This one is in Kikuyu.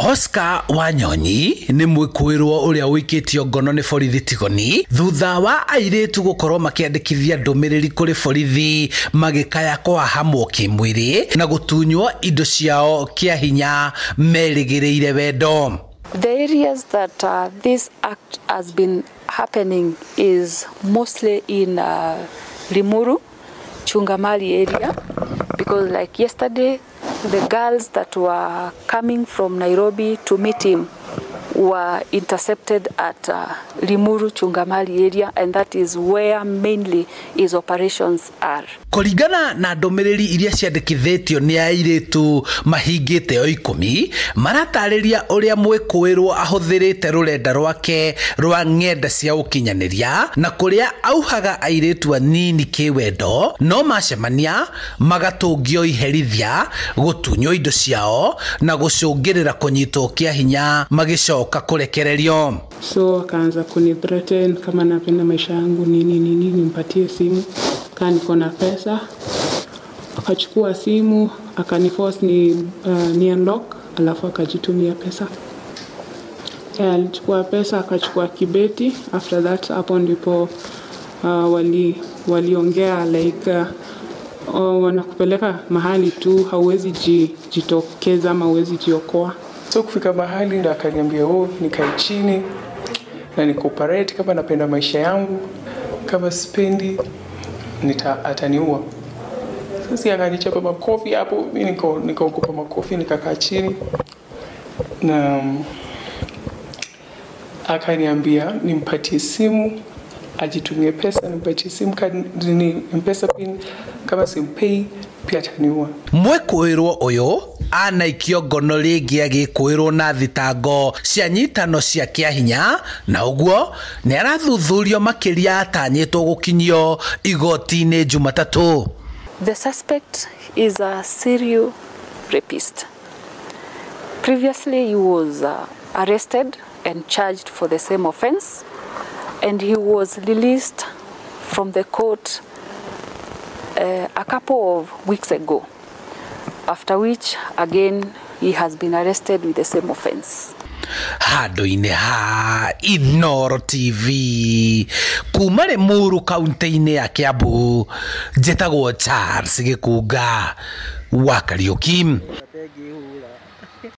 Oscar Wanyonyi nĩ mwĩkũĩrwo ũrĩa ũikĩtio ngono nĩ borithi Tigoni thutha wa airĩtu gũkorwo makĩandĩkithia ndũmĩrĩri kũrĩ borithi magĩkaya kũhahamwo kĩmwĩrĩ na gũtunywo indo ciao kĩa hinya merĩgĩrĩire wendo. The areas that this act has been happening is mostly in Limuru, Chungamali area, because like yesterday, the girls that were coming from Nairobi to meet him were intercepted at Limuru, Chungamali area, and that is where mainly his operations are. Kũringana na ndũmĩrĩri iria ciandĩkithĩtio nĩ airĩtu mahingĩte o 10 maratarĩria ũrĩa mwĩkũĩrwo ahũthĩrĩte rũrenda rwake rwa ng'enda cia ũkinyanĩria na kũrĩa auhaga airĩtu anini kĩwendo no macemania magatũngio iherithia gũtunywo indo ciao na gũcũngĩrĩra kũnyitwo kĩa hinya magĩcoka kũrekererio. So akaanza kunithreaten kama napenda maisha yangu nini nini, nimpatie simu kama niko na pesa. Akachukua simu akaniforce ni unlock, alafu akajitumia pesa. Alichukua pesa akachukua kibeti. After that hapo ndipo waliongea like wanakupeleka mahali tu hauwezi jitokeza ama hauwezi jiokoa. So kufika mahali ndo akaniambia nikae chini na nikooperate kama napenda maisha yangu, kama sipendi ataniua. Sasa akanichapa makofi hapo, mimi nikaogopa makofi, nikakaa chini na akaniambia nimpatie simu ajitumie pesa, nimpatie simu ni M-Pesa pin, kama simpei pia ataniua. Mwĩkũĩrwo ũyũ anaikio ngono rĩngĩ agĩkũĩrwo na thitango cia nyitano cia kĩa hinya na ũguo nĩ arathuthurio makĩria atanyĩtwo gũkinyio igoti-inĩ Jumatatũ. The suspect is a serial rapist. Previously he was arrested and charged for the same offense, and he was released from the court a couple of weeks ago, after which again he has been arrested with the same offense. Handũ-inĩ ha Inooro TV kuma Limuru kaunti-inĩ ya Kiambu, njĩtagwo Charles Gĩkunga wa Kariũki.